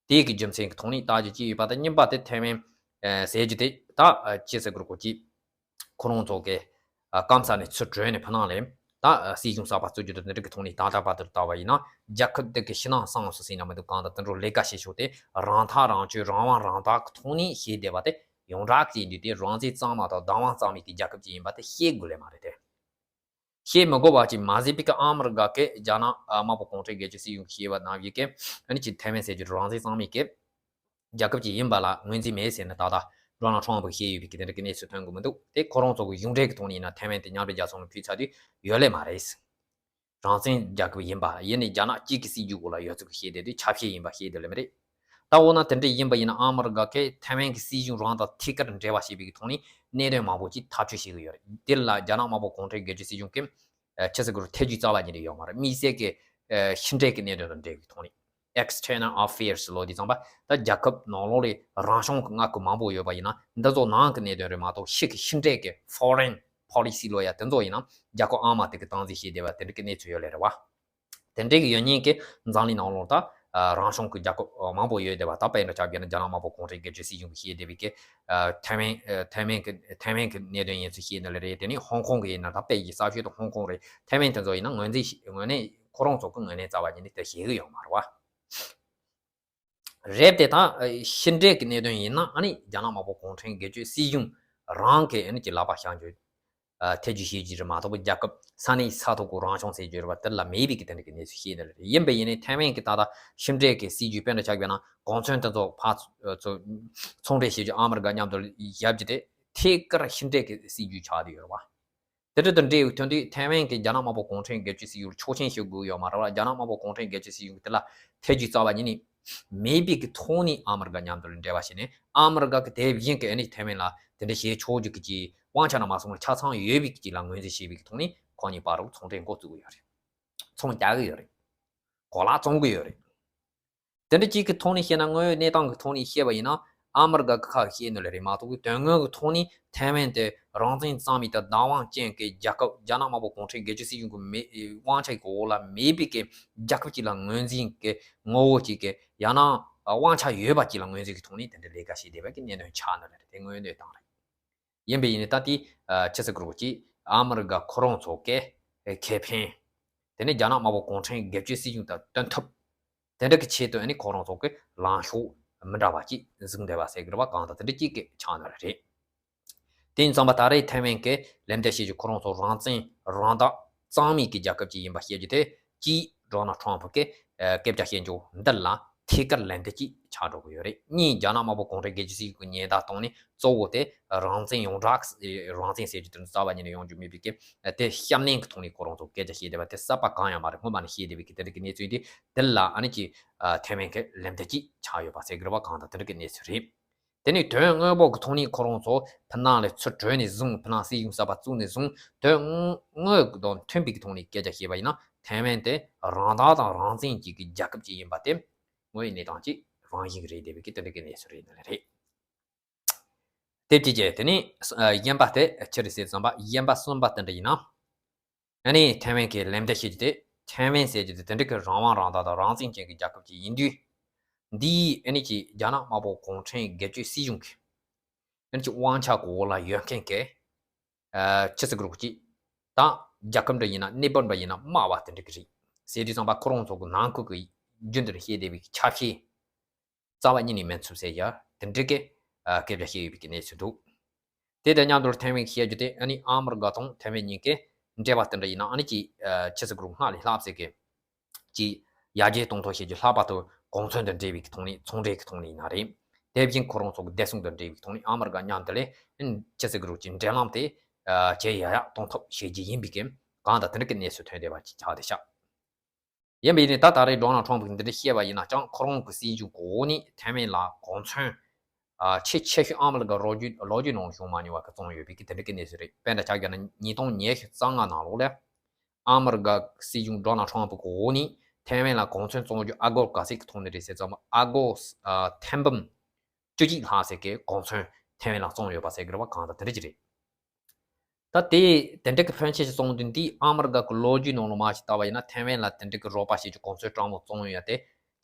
དེའི་གི་རྒྱུ་མཚན་གྱི་ཐོག་ནས་ལྟ་རྒྱུ་ཅིག་ཡོད་པ་དང་གཉིས་པ་དེ་ཐའེ་ཝན་ཟེར་རྒྱུ་དེ་ད་ཅི་ཟེར་དགོས་རེད་གོ་ཅིག་ཁོ་རང་ཚོ་གི་སྐམ་ས་ནས་ཚུར་གྲོལ་ནས་ཕ་ནང་ལ་ད་སྲིད་གཞུང་གསར་པ་བཙུགས་རྒྱུ་དང་དེ་འདྲ་གི་ཐོག་ནས་ད་ལྟ་བར་དུ་ལྟ་བ་ཡིན་ན་རྒྱལ་ཁབ་དེ་གི་ཕྱི་ནང་གསང་སུ་ཟིན་ན་མི་འདུག་གང་ལྟར་དེ་འདྲ་ལས་ཀ་བྱེད་ཕྱོགས་དེ་རང་ཐག་རང་གཅོད་རང་དབང་རང་བདག་གི་ཐོག་ནས་བྱས་བསྡད་པ་དེ་ཡོངས་གྲགས་ཀྱི་ཡིན་དུས་དེ་རང་བཙན་གཙང་མ་དང་བདག་དབང་གཙང་མའི་གི་རྒྱལ་ཁབ་ཅིག་ཡིན་པ་དེ་ཤེས་དགོས་ལེ་མ་རེད་དེ། ཤེས་མི་དགོས་པ་ཅིག་མ་ཟད་པའི་གི་ཨ་མི་རི་ཀ་གི་རྒྱ་ནག་དམར་པོ་གུང་ཁྲན་སྒེར་གཅོད་སྲིད་གཞུང་གི་ཤེས་པ་ནང་བཞིན་གི་ཨ་ནི་ཅིག་ཐའེ་ཝན་ཟེར་རྒྱུ་རང་བཙན་གཙང་མའི་གི་རྒྱལ་ཁབ་ཅིག་ཡིན་པ་ལ་ངོས་འཛིན་མེད་ཟེར་ནས་ད་ལྟ་ཌོ་ནལ་ཊམ་ཕུ་གིས་བཤད་ཡོད་པའི་གི་དེ་འདྲ་གི་གནས་ཚུལ་ཐོན་གི་མི་འདུག་དེ་ཁོ་རང་ཚོ་གི་གཞུང་འབྲེལ་གི་ཐོག་ནས་ཡིན་ན་ཐའེ་ཝན་དེ་མཉམ་འབྲེལ་རྒྱལ་ཚོགས་ནང་ཕུད་ཚར་དུས་ཡོད་ལེ་མ་རེད། རང་བཙན་རྒྱལ་ཁབ་ཡིན་པ་ཡིན་ནའི་རྒྱ་ནག་གཅིག་གི་སྲིད་ཇུས་འོག་ལ་ཡོད་ཚུལ་གྱི་བཤད་བསྡད་དུས་ཆབ་སྲིད་ཡིན་པ་བཤད་བསྡད་ལེ་མ་རེད། ད་འོ་ན་དེ་འདྲ་ཡིན་པ་ཡིན་ན་ཨ་མི་རི་ཀ་གིས་ཐའེ་ཝན་གྱི་སྲིད་གཞུང་རང་དང་ཐད་ཀར་འབྲེལ་བ་བྱེད་པའི་གི་ཐོག་ནས་གནད་དོན་མང་པོ་ཅིག་ཐག་གཅོད་བྱེད་ཀྱི་ཡོད་རེད། འདིར་ལ་རྒྱ་ནག་དམར་པོ་གུང་ཁྲན་སྒེར་གཅོད་སྲིད་གཞུང་གིས་ཆི་ཟེར་དགོས་རེད་ཐེ་ཇུས་རྩ་བ་ཉིད་ནས་ཡོད་མ་རེད། དམིགས་བསལ་གྱི་ཕྱི་འབྲེལ་གྱི་གནད་དོན་དང་འབྲེལ་བའི་ཐོག་ནས་external affairs་ལབ་དུས་ཙམ་པ་ད་རྒྱལ་ཁབ་ནང་ལོགས་ལ་རང་སྐྱོང་གི་མངའ་ཁུལ་མང་པོ་ཡོད་པ་ཡིན་ན་འདི་ཚོ་ནང་གི་གནད་དོན་རེད་མ་གཏོགས་ཕྱི་གི་ཕྱི་འབྲེལ་གྱི་foreign policy་ལབ་ཡ་དེ་ཚོ་ཡིན་ན་རྒྱལ་ཁབ་ཨ་མ་དེ་གི་སྟངས་འཛིན་བྱས་བསྡད་པ་དེ་འདྲ་གི་གནས་ཚུལ་ཡོད་ལེ་རེད་བ། དེ་འདྲའི་གི་ཡོད་ཉེན་གྱིས་འཛམ་གླིང་ནང་ལོགས་ད་རང་བྱུང་གི་རྒྱལ་ཁབ་མང་པོ་ཡོད་བསྡད་པ་ད་དཔེ་འདྲ་ཆ་བཞག་ན་རྒྱ་ནག་དམར་པོ་གུང་ཁྲན་སྒེར་གཅོད་སྲིད་གཞུང་གིས་བཤད་བསྡད་པའི་གི་ཐའེ་ཝན་ཐའེ་ཝན་གི་ཐའེ་ཝན་གི་གནད་དོན་ཡིན་ཚུལ་བཤད་ནི་ལ་རེད། དེ་ནས་ཧོང་ཀོང་གི་ཡིན་ན་ད་དཔེ་གི་གསར་ཤོས་དུ་ཧོང་ཀོང་རེད། ཐའེ་ཝན་དེ་ཚོ་ཡིན་ན་ངོས་འཛིན་ངོས་ནས་ཁོ་རང་ཚོ་གི་ངོས་ནས་རྩ་བ་ཉིད་ནས་དེ་བཤད་གི་ཡོད་མ་རེད་བ། རེད་དེ་ད་ཕྱི་འབྲེལ་གྱི་གནད་དོན་ཡིན་ན་ཨ་ནི་རྒྱ་ནག་དམར་པོ་གུང་ཁྲན་སྒེར་གཅོད་སྲིད་གཞུང་རང་གི་ཨ་ནི་ཀྱི་ལག་པ་བཞག་རྒྱུ། ཐེ་ཇུས་བྱེད་ཀྱི་རེད་མ་གཏོགས་རྒྱལ་ཁབ་ས་གནས་ས་ཐོག་གི་རང་སྐྱོང་ཟེར་རྒྱུ་རེད་པ་དེ་ལ་མེད་པའི་གི་དེ་འདྲ་གི་གནས་ཚུལ་བཤད་ནི་རེད། ཡིན་པས་ཡིན་ནའི་ཐའེ་ཝན་གྱི་ད་ལྟ་ཕྱི་འབྲེལ་གྱི་སྲིད་ཇུས་དཔེ་འདྲ་ཆ་བཞག་ན་གོང་ཚོན་དེ་ཚོ་ཕར་ཚོ་ཚོང་འབྲེལ་བྱེད་རྒྱུ་ཨ་མི་རི་ཀ་མཉམ་དུ་བཞག་རྒྱུ་དེ་ཐད་ཀར་ཕྱི་འབྲེལ་གྱི་སྲིད་ཇུས་ཆགས་བསྡད་ཡོད་རེད་བ། དེ་འདྲ་དང་འབྲེལ་བའི་དོན་དུ་ཐའེ་ཝན་གྱིས་རྒྱ་ནག་དམར་པོ་གུང་ཁྲན་སྒེར་གཅོད་སྲིད་གཞུང་ལ་ཆོག་མཆན་ཞུ་དགོས་ཡོད་མ་རེད་བ། རྒྱ་ནག་དམར་པོ་གུང་ཁྲན་སྒེར་གཅོད་སྲིད་གཞུང་གིས་དེ་ལ་ཐེ་ཇུས་རྩ་བ་ཉིད་ནས་མེད་པའི་གི་ཐོག་ནས་ཨ་མི་རི་ཀ་མཉམ་དུ་འབྲེལ་བ་བྱས་ནས་ཨ་མི་རི་ཀ་གིས་དེ་བཞིན་གྱི་ཨ་ནི་ཐའེ་ཝན་ལ་དེ་འདྲ་བྱེད་ཆོག་རྒྱུ་གི་ཅིག་དབང་ཆ་ན་མ་སོང་བ་ཆ་ཚང་ཡོད་པའི་གི་ཅིག་ལ་ངོས་འཛིན་བྱས་པའི་གི་ཐོག་ནས་ཁོང་གཉིས་བར་དུ་ཚོང་འབྲེལ་འགོ་བཙུགས་ཀྱི་ཡོད་རེད། ཚོང་རྒྱག་གི་ཡོད་རེད། གོ་ལག་བཙོང་གི་ཡོད་རེད། དེ་འདྲ་གཅིག་གི་ཐོག་ནས་བཤད་ན་དངོས་ཡོད་གནས་སྟངས་ཀྱི་ཐོག་ནས་བཤད་པ་ཡིན་ན་ཨ་མི་རི་ཀ་གི་ཁ་བཤད་ནི་ལ་རེད་མ་གཏོགས་དོན་དངོས་ཀྱི་ཐོག་ནས་ཐའེ་ཝན་དེ་རང་བཙན་གཙང་མའི་དང་བདག་དབང་ཅན་གྱི་རྒྱལ་ཁབ་རྒྱ་ནག་དམར་པོ་གུང་ཁྲན་སྒེར་གཅོད་སྲིད་གཞུང་གི་མེ་དབང་ཆ་གི་འོག་ལ་མེད་པའི་གི་རྒྱལ་ཁབ་ཅིག་ལ་ངོས་འཛིན་གྱི་ངོ་བོ་ཅིག་གི་ཡང་ན་དབང་ཆ་ཡོད་པ་ཅིག་ལ་ངོས་འཛིན་གྱི་ཐོག་ནས་དེ་འདྲ་ལས་ཀ་བྱས་བསྡད་པ་གི་གནད་དོན་ཆགས་ནི་ལ་རེད། དེ་དངོས་ཡོད་གནས་སྟངས་རེད། ཡིན་པས་ཡིན་ནའི་ད་ལྟའི་ཆི་ཟེར་དགོས་རེད་ཅིག་ཨ་མི་རི་ཀ་ཁོ་རང་ཚོ་གི་ཁེ་ཕན། དེ་ནས་རྒྱ་ནག་དམར་པོ་གུང་ཁྲན་སྒེར་གཅོད་སྲིད་གཞུང་དང་བསྟུན་ཐབས་ དེ་འདྲ་གི་ཆེད་དུ་ཨ་ནི་ཁོ་རང་ཚོ་གི་ལངས་ཕྱོགས་མི་འདྲ་བ་ཅིག་བཟུང་བསྡད་པ་ཟེར་གི་རེད་བ། གང་ལྟར་དེ་འདྲ་གཅིག་གི་ཆགས་ནི་རེད། དེ་ཡིན་ཙང་པ་ད་རེས་ཐའེ་ཝན་གྱི་ལན་འདེབས་བྱེད་རྒྱུ་ཁོ་རང་ཚོ་རང་བཙན་རང་བདག་གཙང་མའི་གི་རྒྱལ་ཁབ་ཅིག་ཡིན་པ་བཤད་རྒྱུ་དེ་གཅིག་ཌོ་ནལ་ཊམ་ཕུ་གི་ཨ་སྐད་ཆ་བཤད་རྒྱུ་འདི་ལ་ཐད་ཀར་ལན་འདེབས་ཅིག་ཆགས་འགྲོ་གི་ཡོད་རེད། གཉིས་རྒྱ་ནག་དམར་པོ་གུང་ཁྲན་སྒེར་གཅོད་སྲིད་གཞུང་གི་ཉེན་བརྡ་བཏང་ནས་གཙོ་བོ་དེ་རང་བཙན་ཡོངས་གྲགས། རང་བཙན་ཟེར་རྒྱུ་དེ་རྩ་བ་ཉིད་ནས་ཡོང་རྒྱུ་མེད་པའི་གི་དེ་གཤམ་ནན་གྱི་ཐོག་ནས་ཁོ་རང་ཚོ་སྐད་ཆ་བཤད་བསྡད་པ་དེ་གསར་པ་གང་ཡང་མ་རེད། སྔོན་མ་ནས་བཤད་བསྡད་པའི་གི་དེ་འདྲ་གི་གནས་ཚུལ་འདི་དེ་ལ་ཨ་ནི་ཅིག་ཐའེ་ཝན་གྱི་ལན་འདེབས་ཅིག་ཆགས་ཡོད་པ་ཟེར་གི་རེད་བ། གང་ལྟར་དེ་འདྲ་གི་གནས་ཚུལ་རེད། དེ་ནས་དོན་དངོས་པོ་གི་ཐོག་ནས་ཁོ་རང་ཚོ་ཕི་ནང་ལ་ཚུར་བྲོས་ནས་བཟུང་། ཕི་ནང་སྲིད་གཞུང་གསར་པ་བཙུགས་ནས་བཟུང་དོན་དངོས་དང་མཐུན་པའི་གི་ཐོག་ནས་སྐད་ཆ་བཤད་པ་ཡིན་ན་ཐའེ་ཝན་དེ་རང་བདག་དང་རང་བཙན་གྱི་གི་རྒྱལ་ཁབ་ཅིག་ཡིན་པ་དེ་དངོས་ཡོད་གནས་སྟངས་ཀྱི་རང་བཞིན་རེད་བསྡད་པའི་གི་དེ་འདྲ་གི་གནས་ཚུལ་རེད་ནི་རེད། དེ་བྱས་རྗེས་དེ་ནས་གཞན་པ་དེ་ཅི་རེད་ཟེར་ཙམ་པ་གཞན་པ་གསུམ་པ་དེ་འདྲ་ཡིན་ན། ཨ་ནི་ཐའེ་ཝན་གྱི་ལན་འདེབས་བྱེད་རྒྱུ་དེ། ཐའེ་ཝན་ཟེར་རྒྱུ་དེ་དེ་འདྲ་གི་རང་དབང་རང་བདག་དང་རང་བཙན་ཅན་གྱི་རྒྱལ་ཁབ་ཅིག་ཡིན་དུས། འདིའི་ཨ་ནི་ཀྱི་རྒྱ་ནག་དམར་པོ་གུང་ཁྲན་སྒེར་གཅོད་སྲིད་གཞུང་གི་ཨ་ནི་ཀྱི་དབང་ཆ་གི་འོག་ལ་ཡོད་མཁན་གྱི་ཨ་ཕྱི་སྲིད་ཀྱི་རོགས་ཀྱི་དང་རྒྱལ་ཁབ་འདྲ་ཡིན་ན་གནས་བབ་འདྲ་ཡིན་ན་དམའ་བ་དེ་འདྲ་གི་རེད་ཟེར་དུས་ཙམ་པ་ཁོ་རང་ཚོ་གི་ནང་ཁུལ་གྱི་རྒྱུན་དུ་བཤད་བསྡད་པའི་ཆ་ཤས། རྩ་བ་ཉིད་ནས་མེད་ཚུལ་ཟེར་ཡ་དེ་འདྲ་གི་ཨ་སྐད་ཆ་བཤད་ཡོད་པའི་གི་གནས་ཚུལ་འདུག་དེ་དང་མཉམ་དུ་ཐའེ་ཝན་གྱིས་བཤད་རྒྱུ་དེ་ཨ་ནི་ཨ་མི་རི་ཀ་དང་ཐའེ་ཝན་གཉིས་ཀའི་འབྲེལ་བ་དེ་འདྲ་ཡིན་ན་ཨ་ནི་ཀྱི་ཨ་ཕྱི་སྲིད་ཀྱི་རོགས་སྔར་ལས་ལྷག་ཟེར་གི་ཀྱི་ཡར་རྒྱས་གཏོང་ཐབས་བྱེད་རྒྱུ་ལྷག་པར་དུ་གོ་མཚོན་དང་འབྲེལ་བའི་གི་ཐོག་ནས་ཚོང་འབྲེལ་གྱི་ཐོག་ནས་ཡིན་ན་རེད། དེ་བཞིན་ཁོ་རང་ཚོ་གི་བདེ་སྲུང་དང་འབྲེལ་བའི་གི་ཐོག་ནས་ཨ་མི་རི་ཀ་མཉམ་དུ་ལས་ཨ་ནི་ཕྱི་སྲིད་ཀྱི་རོགས་ཀྱི་འབྲེལ་ལམ་དེ་ཨ་ཇེ་ཡག་ཡག་གཏོང་ཐབས་བྱེད་རྒྱུ་ཡིན་པའི་གི་གང་དང་དེ་འདྲ་གི་གནས་ཚུལ་ཐོན་བསྡད་པ་ཅིག་ཆགས་བསྡད་ཤག་ཡིན་པ་ཡིན་ནའི་ད་ད་རེས་ཌོ་ནལ་ཊམ་ཕུ་གིས་འདི་འདྲ་བཤད་པ་ཡིན་ན་ཀྱང་ཁོ་རང་གི་སྲིད་གཞུང་གི་འོག་ནས་ཐའེ་ཝན་ལ་གོ་མཚོན་ཨ་ཆེས་ཆེ་ཤོས་ཨ་མི་རི་ཀ་ལོ་རྒྱུས་ལོ་རྒྱུས་ནང་བྱུང་མ་མྱོང་བ་གི་བཙོང་ཡོད་པའི་གི་དེ་འདྲ་གི་གནས་ཚུལ་རེད། དཔེར་ན་ཆ་བཞག་ན་ཉིས་སྟོང་ཉི་ཤུ་རྩ་ལྔ་ནང་ལོགས་ལ་ཨ་མི་རི་ཀ་སྲིད་གཞུང་ཌོ་ནལ་ཊམ་ཕུ་གི་འོག་ནས་ཐའེ་ཝན་ལ་གོ་མཚོན་བཙོང་རྒྱུ་ཨ་སྒོར་ག་ཚད་ཀྱི་ཐོག་ནས་རེད་ཟེར་ཙམ་ཨ་སྒོར་ཨ་ཐེར་འབུམ་བཅུ་གཅིག་ལྷག་ཟེར་གི་གོ་མཚོན་ཐའེ་ཝན་ལ་བཙོང་ཡོད་པ་ཟེར་གི་རེད་བ། གང་ལྟར་དེ་འདྲ་ཅིག་རེད། ད་དེ་དེ་འདྲ་གི་ཕོན་ཆེ་ཞིག་བཙོང་དུས་འདི་ཨ་མི་རི་ཀ་གི་ལོ་རྒྱུས་ནང་ལ་མར་ཞིག་བལྟས་པ་ཡིན་ན་ཐའེ་ཝན་ལ་དེ་འདྲ་གི་རོགས་པ་བྱེད་རྒྱུ་གོ་མཚོན་སྤྲང་པོ་བཙོང་ཡོད་ཡ་དེ་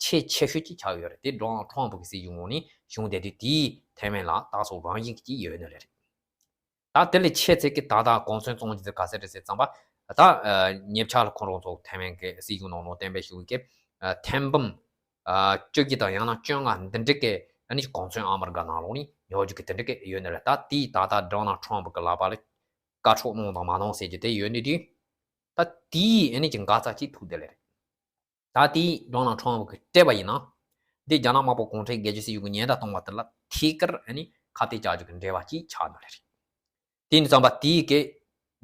ཆེས་ཆེ་ཤོས་ཅིག་ཆགས་ཡོད་རེད། དེ་ཌོ་ནལ་ཊམ་ཕུ་གི་སྲིད་གཞུང་ངོས་ནས་བྱུང་བསྡད་དུས་དེས་ཐའེ་ཝན་ལ་རྟགས་སོགས་རང་བཞིན་གྱིས་ཡོད་ནི་རེད། ད་དེ་ལས་ཆེ་ཚད་ཀྱི་ད་ལྟ་གོ་མཚོན་བཙོང་རྒྱུ་དེ་ག་ཚད་རེད་ཟེར་ཙམ་པ། ད་ཨ་ཉེ་ཆར་ལ་ཁོ་རང་ཚོ་ཐའེ་ཝན་གྱི་སྲིད་གཞུང་ནང་ལ་གཏན་འབེབས་ཞུ་གི་ཨ་ཐེར་འབུམ་ཨ་བཅོ་བརྒྱད་དང་ཡང་ན་བཅོ་ལྔ་འདི་འདྲ་གི་ཨ་ནི་གོ་མཚོན་ཨ་མི་རི་ཀ་ནང་ལོགས་ནས་ཉོ་རྒྱུ་གི་དེ་འདྲ་གི་ཡོད་ནི་རེད། ད་དེའི་ད་ལྟ་ཌོ་ནལ་ཊམ་ཕུ་གི་ལག་པ་ལ་བཀའ་ཤོག་གནང་དང་མ་གནང་ཟེར་རྒྱུ་དེ་ཡོད་ནི་དུས། ད་དེའི་ཨ་ནི་ཀྱི་འགག་རྩ་གཅིག་ཐུག་བསྡད་ལེ་རེད། ད་དེའི་ཌོ་ནལ་ཊམ་ཕུ་གིས་སྤྲད་པ་ཡིན་ན། འདི་རྒྱ་ནག་དམར་པོ་གུང་ཁྲན་སྒེར་གཅོད་སྲིད་གཞུང་གི་ཉེན་བརྡ་གཏོང་བ་དེ་ལ་ཐད་ཀར་ཨ་ནི་ཁ་གཏད་བཅག་རྒྱུ་གི་འབྲེལ་བ་ཅིག་ཆགས་འདུག་ལེ་རེད། དེ་ཡིན་དུས་ཙམ་པ་དེའི་གི་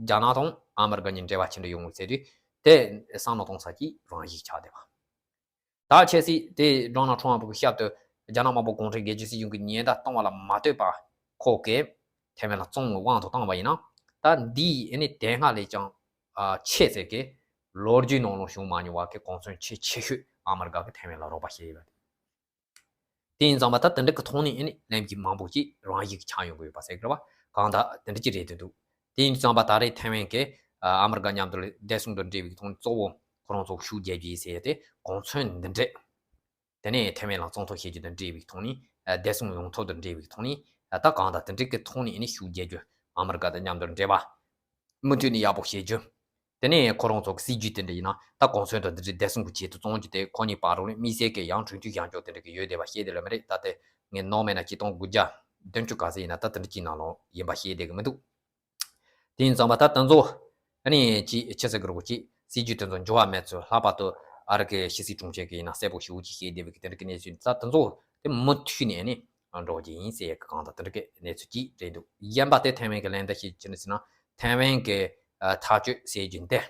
རྒྱ་ནག་དང་ཨ་མི་རི་ཀ་གཉིས་འབྲེལ་བ་ཆེ་འདྲ་ཡོང་གི་ཟེར་དུས་དེ་བསམ་བློ་གཏོང་ས་ཀྱི་རང་བཞིན་ཆགས་བསྡད་པ། ད་ཆབ་སྲིད་དེ་ཌོ་ནལ་ཊམ་ཕུ་གི་ཞབས་ཏུ་རྒྱ་ནག་དམར་པོ་གུང་ཁྲན་སྒེར་གཅོད་སྲིད་གཞུང་གི་ཉེན་བརྡ་གཏོང་བ་ལ་མ་ལྟོས་པ་ཁོ་གིས་ཐའེ་ཝན་ལ་བཙོང་བའི་དབང་དུ་བཏང་བ་ཡིན་ན། ད་འདིའི་ཨ་ནི་དེ་སྔ་ལས་ཀྱང་ཨ་ཆེ་ཚད་ཀྱི་ལོ་རྒྱུས་ནང་ལ་བྱུང་མ་མྱོང་བ་གི་གོ་མཚོན་ཆེས་ཆེ་ཤོས་ཨ་མི་རི་ཀ་གི་ཐའེ་ཝན་ལ་རོགས་པ་བྱས་ཡོད་པ་རེད། དེ་ཡིན་ཙང་མ་ད་དེ་འདྲ་གི་ཐོག་ནས་ཨ་ནི་ལན་གྱི་མང་པོ་ཅིག་རང་བཞིན་གྱི་ཆགས་ཡོང་གི་ཡོད་པ་ཟེར་གི་རེད་བ། གང་ལྟར་དེ་འདྲ་ཅིག་རེད་དེ་འདུག་དེ་ཡིན་ཙང་མ་ད་རེས་ཐའེ་ཝན་གྱི་ཨ་མི་རི་ཀ་མཉམ་དུ་བདེ་སྲུང་དང་འབྲེལ་བའི་ཐོག་ནས་གཙོ་བོ་ཁོ་རང་ཚོ་ཤུགས་རྒྱག་རྒྱུ་ཡིན་ཟེར་ཡ་དེ་གོ་མཚོན་འདི་འདྲས། དེ་ནས་ཐའེ་ཝན་ལ་བཙོང་ཐབས་བྱེད་རྒྱུ་དང་འབྲེལ་བའི་ཐོག་ནས་ཨ་བདེ་སྲུང་ཡོང་ཐབས་དང་འབྲེལ་བའི་ཐོག་ནས་ཨ་ད་གང་ལྟར་དེ་འདྲ་གི་ཐོག་ནས་ཨ་ནི་ཤུགས་རྒྱག་རྒྱུ། ཨ་མི་རི་ཀ་དང་མཉམ་དུ་འབྲེལ་བ་མུ་མཐུད་ནས་ཡག་པོ་བྱེད་རྒྱུ། དེ་ནས་ཁོ་རང་ཚོ་གི་སྲིད་ཇུས་དེ་འདྲ་ཡིན་ན་ད་གོ་མཚོན་དང་འདི་འདྲའི་བདེ་སྲུང་གི་ཆེད་དུ་བཙོང་རྒྱུ་དེ་ཁོ་གཉིས་བར་རུ་ནས་དམིགས་བསལ་གྱི་ཡང་གྲོས་མཐུན་བཞག་འཇོག་དེ་འདྲ་གི་ཡོད་བསྡད་པ་ཤེས་བསྡད་ལ་མི་རེད། ད་དེ་ངས་ནོར་མེད་ན་ཆིག་སྟོང་དགུ་བརྒྱ་བདུན་ཅུ་ག་ཚོད་ཡིན་ན་ད་དེ་འདྲ་གཅིག་ནང་ལོགས་ཡིན་པ་ཤེས་བསྡད་གི་མི་འདུག་དེ་ཡིན་ཙང་མ་ད་དེ་ཚོ་ཨ་ནི་ཅི་ཆི་ཟེར་གི་རེད་གོ་ཅི་སྲིད་ཇུས་དེ་ཚོ་འགྱུར་བ་མེད་ཚུལ། ལྷག་པར་དུ་ཨ་རི་གི་ཕྱི་སྲིད་དྲུང་ཆེ་གི་ཡིན་ན་གསལ་པོ་ཞེ་པོ་ཅིག་ཤེས་བསྡད་པའི་གི་དེ་འདྲ་གི་གནས་ཚུལ་ད་དེ་ཚོ་དེ་མུ་མཐུད་ནས་ཨ་ནི་འགྲོ་རྒྱུ་ཡིན་ཟེར་གི་གང་ལྟར་དེ་འདྲ་གི་གནས་ཚུལ་ཅིག་རེད་འདུག་གཞན་པ་དེ་ཐའེ་ཝན་གི་ལན་འདེབས་བྱེད་ཀྱི་ནི་ཟེར་ན་ཐའེ་ཝན་གི་ཨ་ཐག་གཅོད་ཟེར་རྒྱུ་འདི།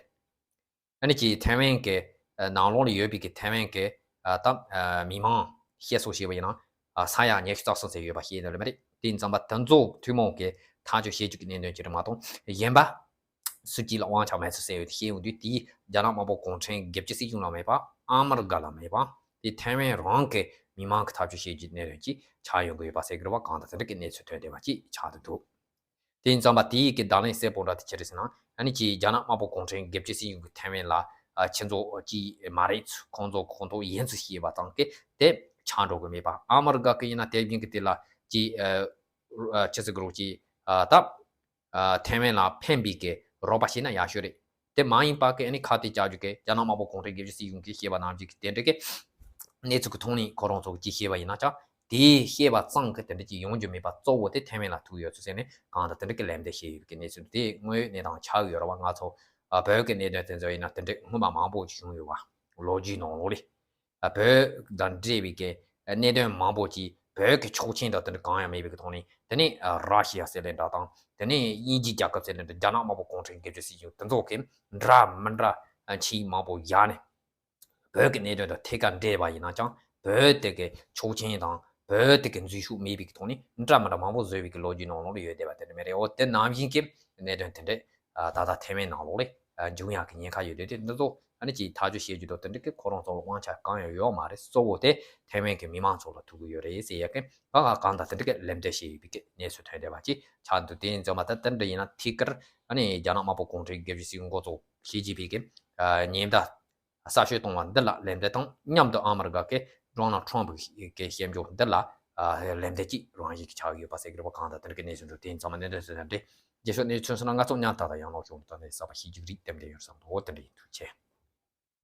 ཨ་ནི་ཅི་ཐའེ་ཝན་གི་ཨ་ནང་ལོགས་ལ་ཡོད་པའི་གི་ཐའེ་ཝན་གི་ཨ་ད་ཨ་མི་མང་བཤད་སྲོལ་བྱས་པ་ཡིན་ན་ཨ་ས་ཡ་ཉི་ཤུ་རྩ་གསུམ་ཙམ་ཡོད་པ་ཤེས་ནི་རེད་མ་རེད། དེ་ཡིན་ཙང་པ་དེ་ཚོ་ཐུན་མོང་གི་ཐག་གཅོད་བྱེད་རྒྱུ་གི་གནད་དོན་ཅིག་རེད་མ་གཏོགས་གཞན་པ་སུ་གཅིག་ལ་དབང་ཆ་མེད་ཚུལ་ཟེར་ཡོད་དེ་ཤེས་ཡོང་དུས་དེའི་རྒྱ་ནག་དམར་པོ་གུང་ཁྲན་སྒེར་གཅོད་སྲིད་གཞུང་ལ་མེད་པ་ཨ་མི་རི་ཀ་ལ་མེད་པ་དེ་ཐའེ་ཝན་རང་གི་མི་མང་གི་ཐག་གཅོད་བྱེད་རྒྱུ་གནད་དོན་ཅིག་ཆགས་ཡོང་གི་ཡོད་པ་ཟེར་གི་རེད་བ། གང་ལྟར་དེ་འདྲ་གི་གནས་ཚུལ་ཐོན་བསྡད་པ་ཅིག་ཆགས་འདུག་དེ་ཡིན་ཙང་པ་དེའི་གི་བརྡ་ལན་གསལ་པོ་འདྲ་དེ་ཅི་རེད་ཟེར་ན་ཨ་ནི་ཅིའི་རྒྱ་ནག་དམར་པོ་གུང་ཁྲན་སྒེར་གཅོད་སྲིད་གཞུང་གི་ཐའེ་ཝན་ལ་ཨ་ཁྱེད་ཚོ་ཅི་མ་རེད་ཚུལ་ཁོང་ཚོ་ཁོང་ཚོ་ཡིན་ཚུལ་ཤེས་པ་ཙམ་གི་དེ་ཆགས་འགྲོ་གི་མེད་པ། ཨ་མི་རི་ཀ་གི་ཡིན་ན་དེ་བཞིན་གི་དེ་ལ་ཅི་ཨ་ཆི་ཟེར་གི་རེད་ཅི་ཨ་ད་ཨ་ཐའེ་ཝན་ལ་ཕན་པའི་གི་རོགས་པ་བྱས་ན་ཡག་ཤོས་རེད། དེ་མ་ཡིན་པ་གི་ཨ་ནི་ཁ་གཏད་བཅག་རྒྱུ་གི་རྒྱ་ནག་དམར་པོ་གུང་ཁྲན་སྒེར་གཅོད་སྲིད་གཞུང་གིས་བཤད་པ་ནང་བཞིན་གི་དེ་འདྲ་གི་ གནས་ཚུལ་གྱི་ཐོག་ནས་ཁོ་རང་ཚོ་གིས་ཅིག་བཤད་པ་ཡིན་ན་ཀྱང་དེའི་བཤད་པ་ཙམ་གྱིས་དེ་འདྲ་ཅིག་ཡོང་རྒྱུ་མེད་པ་གཙོ་བོ་དེ་ཐའེ་ཝན་ལ་ཐུག་ཡོད་ཚུལ་ཟེར་ནས་གང་ལྟར་དེ་འདྲ་གི་ལན་འདེབས་བྱས་ཡོད་པའི་གནས་ཚུལ་དེ་དངོས་ཡོད་གནས་སྟངས་ཆགས་ཡོད་རེད་བ། ང་ཚོ་བོད་ཀྱི་གནད་དོན་དེ་ཚོ་ཡིན་ན་དེ་འདྲ་སྔོན་མ་མང་པོ་ཅིག་བྱུང་ཡོད་བ། ལོ་རྒྱུས་ནང་ལོགས་ལས། བོད་དང་འབྲེལ་བའི་གི་གནད་དོན་མང་པོ་ཅིག་བོད་ཀྱི་ཆོག་མཆན་དང་དེ་འདྲ་གང་ཡང་མེད་པའི་གི་ཐོག་ནས་དེ་ནས་ར་ཤི་ཡ་ཟེར་ལེ་འདྲ་དང་དེ་ནས་དབྱིན་ཇིའི་རྒྱལ་ཁབ་ཟེར་ལེ་འདྲ། རྒྱ་ནག་དམར་པོ་གུང་ཁྲན་སྒེར་གཅོད་སྲིད་གཞུང་དེ་ཚོ་གི་འདྲ་མི་འདྲ་ཆིག་མང་པོ་བཞག་ནས་བོད་ཀྱི་གནད་དོན་དང་ཐད་ཀར་འབྲེལ་བ་ཡིན་ན་ཀྱང་བོད་དེ་གི་ཆོག་མཆན་དང་བོད་དེ་གི་འཛུལ་ཞུགས་མེད་པའི་གི་ཐོག་ནས་འདྲ་མི་འདྲ་མང་པོ་བཟོས་པའི་གི་ལོ་རྒྱུས་ནང་ལོགས་ལ་ཡོད་བསྡད་པ་དེ་འདྲ་མེད་རེད། འོ་དེ་ནང་བཞིན་གྱི་གནད་དོན་དེ་འདྲ་ད་ལྟ་ཐའེ་ཝན་ནང་ལོགས་ལ་འབྱུང་ཡག་གི་ཉེན་ཁ་ཡོད་དུས་དེ་འདི་ཚོ་ཨ་ནི་ཅིག་ཐག་གཅོད་བྱེད་རྒྱུ་དང་དེ་འདྲ་གི་ཁོ་རང་ཚོ་ལ་དབང་ཆ་གང་ཡང་ཡོད་མ་རེད། གཙོ་བོ་དེ་ཐའེ་ཝན་གྱི་མི་མང་ཚོ་ལ་ཐུག་གི་ཡོད་རེད་ཟེར་ཡག་གི་ང་ང་གང་ལྟར་དེ་འདྲ་གི་ལན་འདེབས་བྱས་ཡོད་པའི་གི་གནས་ཚུལ་ཐོན་བསྡད་པ་ཅིག་ཆགས་འདུག་དེ་ཡིན་ཙང་མ་ད་དེ་འདྲ་ཡིན་ན་ཐད་ཀར་ཨ་ནི་རྒྱ་ནག་དམར་པོ་གུང་ཁྲན་སྒེར་གཅོད་སྲིད་གཞུང་འགོ་གཙོ་ཞི་ཅིན་ཕིང་གི་ཉེན་བརྡ་གསར་ཤོས་གཏོང་བ་འདི་ལ་ལན་འདེབས་དང་མཉམ་དུ་ཨ་མི་རི་ཀ་གི་ཌོ་ནལ་ཊམ་ཕི་གི་སྐྱབས་འཇུག་འདི་ལ་ལན་འདེབས་ཀྱི་རང་བཞིན་གྱི་ཆགས་ཡོད་པ་ཟེར་གི་རེད་པ། གང་ལྟར་དེ་འདྲ་གི་གནས་ཚུལ་འདུག་དེ་ཡིན་ཙང་མ་གནད་དོན་སོ་སོ་འདྲ་རྗེས་ཕྱོགས་གནས་ཚུལ་སོང་ན་ང་ཚོ་མཉམ་དུ་ཡང་ལོག་བྱུང་དང་ནས་གསར་པ་ཤེས་རྒྱུ་རིགས་ལྟེམ་དེ་ཡོད་བསམ་འདུག་འོ་དེ་འདྲ་ཡིན། ཐུགས་རྗེ་ཆེ།